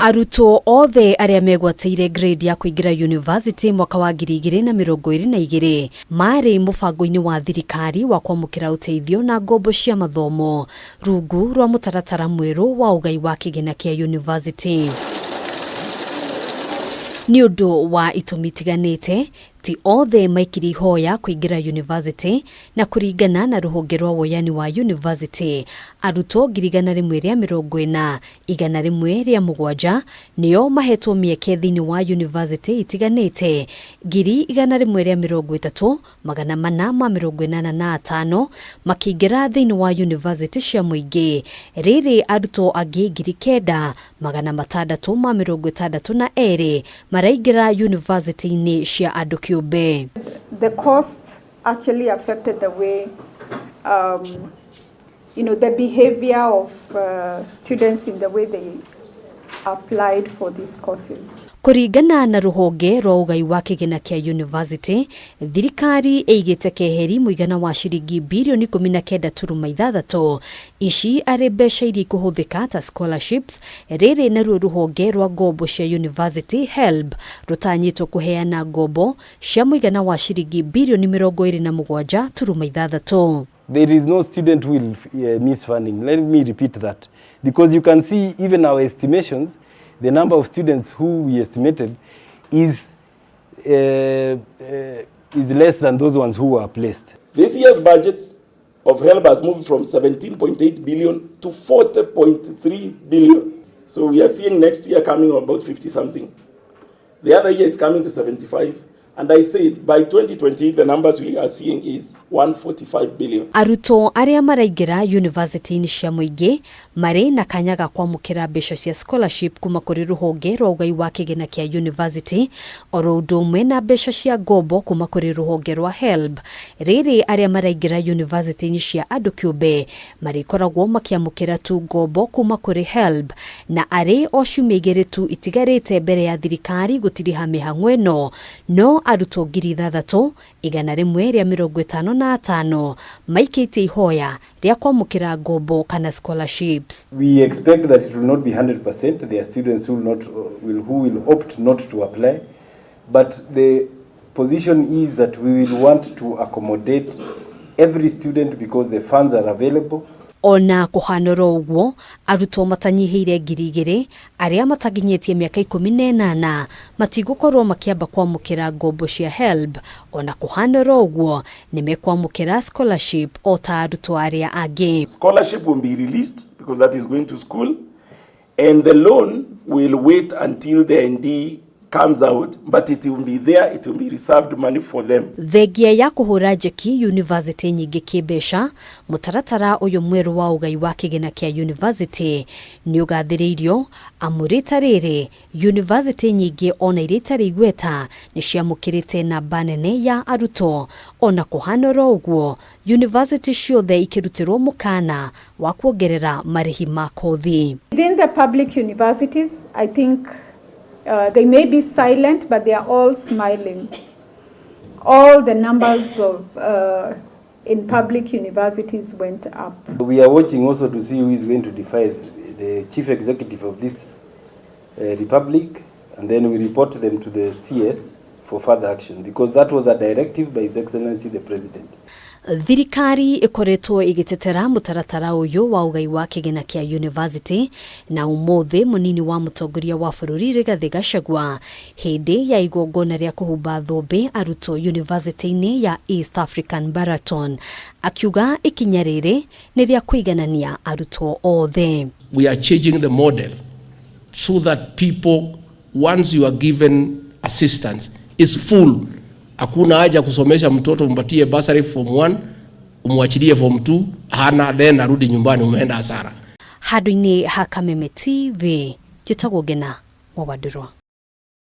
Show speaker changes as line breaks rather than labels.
Arutwo othe arĩa megwatĩire grade ya kũingĩra university mwaka wa 2022 marĩ mũbango-inĩ wa thirikari wa kwamũkĩra ũteithio na ngombo cia mathomo rungu rwa mũtaratara mwerũ wa ũgai wa kĩgĩna kĩa university. Nĩ ũndũ wa itũmi itiganĩte, ti othe maikirie ihoya kũingĩra university, na kũringana na rũhonge rwa woyani wa university, arutwo 140,107 nĩo mahetwo mĩeke thĩinĩ wa university itiganĩte 130,485 makĩingĩra thĩinĩ wa university cia mũingĩ, rĩrĩ arutwo angĩ 9,662 maraingĩra university-inĩ cia andũ kĩũmbe.
The cost actually affected the way, the behavior of students in the way they applied for these courses.
Kũringana na rũhonge rwa ũgai wa kĩgĩna kĩa university, thirikari ĩigĩte keheri mũigana wa ciringi birioni 19.6, ici arĩ mbeca iria ikũhũthĩka ta scholarships. Rĩrĩ naruo rũhonge rwa ngombo cia university HELB rũtanyĩtwo kũheana ngombo cia mũigana wa ciringi birioni 27.6.
There is no student who will miss funding. Let me repeat that. Because you can see even our estimations, the number of students who we estimated is less than those ones who were placed.
This year's budget of HELB has moved from 17.8 billion to 40.3 billion. So we are seeing next year coming about 50 something. The other year it's coming to 75. And I said by 2028 the numbers we are seeing is 145 billion.
Arutwo arĩa maraingĩra university-inĩ cia mũingĩ marĩ na kanya ga kwamũkĩra mbeca cia scholarship kuma kũrĩ rũhonge rwa ũgai wa kĩgĩna kĩa university, oro ũndũ ũmwe na mbeca cia ngombo kuma kũrĩ rũhonge rwa HELB. Rĩrĩ arĩa maraingĩra university-inĩ cia andũ kĩũmbe marĩkoragwo makĩamũkĩra tu ngombo kuma kũrĩ HELB, na arĩ o ciumia 2 tu itigarĩte mbere ya thirikari gũtiriha mĩhang'o ĩno, no arutwo 6,155 maikĩtie ihoya rĩa kwamũkĩra ngombo kana scholarships.
We expect that it will not be 100%. There are students who will, not, will, who will opt not to apply. But the position is that we will want to accommodate every student because the funds are available.
Ona kũhana oro ũguo, arutwo matanyihĩire 2,000 arĩa matakinyĩtie mĩaka 18 matigũkorwo makĩamba kwamũkĩra ngombo cia HELB. Ona kũhana oro ũguo, nĩ mekwamũkĩra scholarship o ta arutwo arĩa angĩ.
Scholarship will be released because that is going to school, and the loan will wait until the ND comes out, but it will be there, it will be reserved money for them.
Thengia ya kũhũra njeki university nyingĩ kĩmbeca, mũtaratara ũyũ mwerũ wa ũgai wa kĩgĩna kĩa university nĩ ũgathĩrĩirio, amu rita rĩrĩ university nyingĩ ona iria itarĩ igweta nĩ ciamũkĩrĩte namba nene ya arutwo. Ona kũhana oro ũguo, university ciothe ikĩrutĩrwo mũkana wa kuongerera marĩhi ma kothi.
Within the public universities, I think they may be silent, but they are all smiling. All the numbers of in public universities went up.
We are watching also to see who is going to defy the chief executive of this republic, and then we report them to the CS for further action, because that was a directive by His Excellency the President.
Thirikari ĩkoretwo ĩgĩtetera mũtaratara ũyũ wa ũgai wa kĩgĩna kĩa university, na ũmũthĩ mũnini wa mũtongoria wa bũrũri Rigathĩ Gachagua, hĩndĩ ya igongona rĩa kũhumba thũmbĩ arutwo university-inĩ ya East African Baraton, akiuga ikinya rĩrĩ nĩ rĩa kũiganania arutwo othe.
We are changing the model so that people, once you are given assistance, is full. Hakuna haja kusomesha mtoto umpatie bursary form 1, umwachilie form 2 hana, then arudi nyumbani, umeenda hasara.
Handũ-inĩ ha Kameme TV, njĩtagwo Ngena Mwawandũrwa.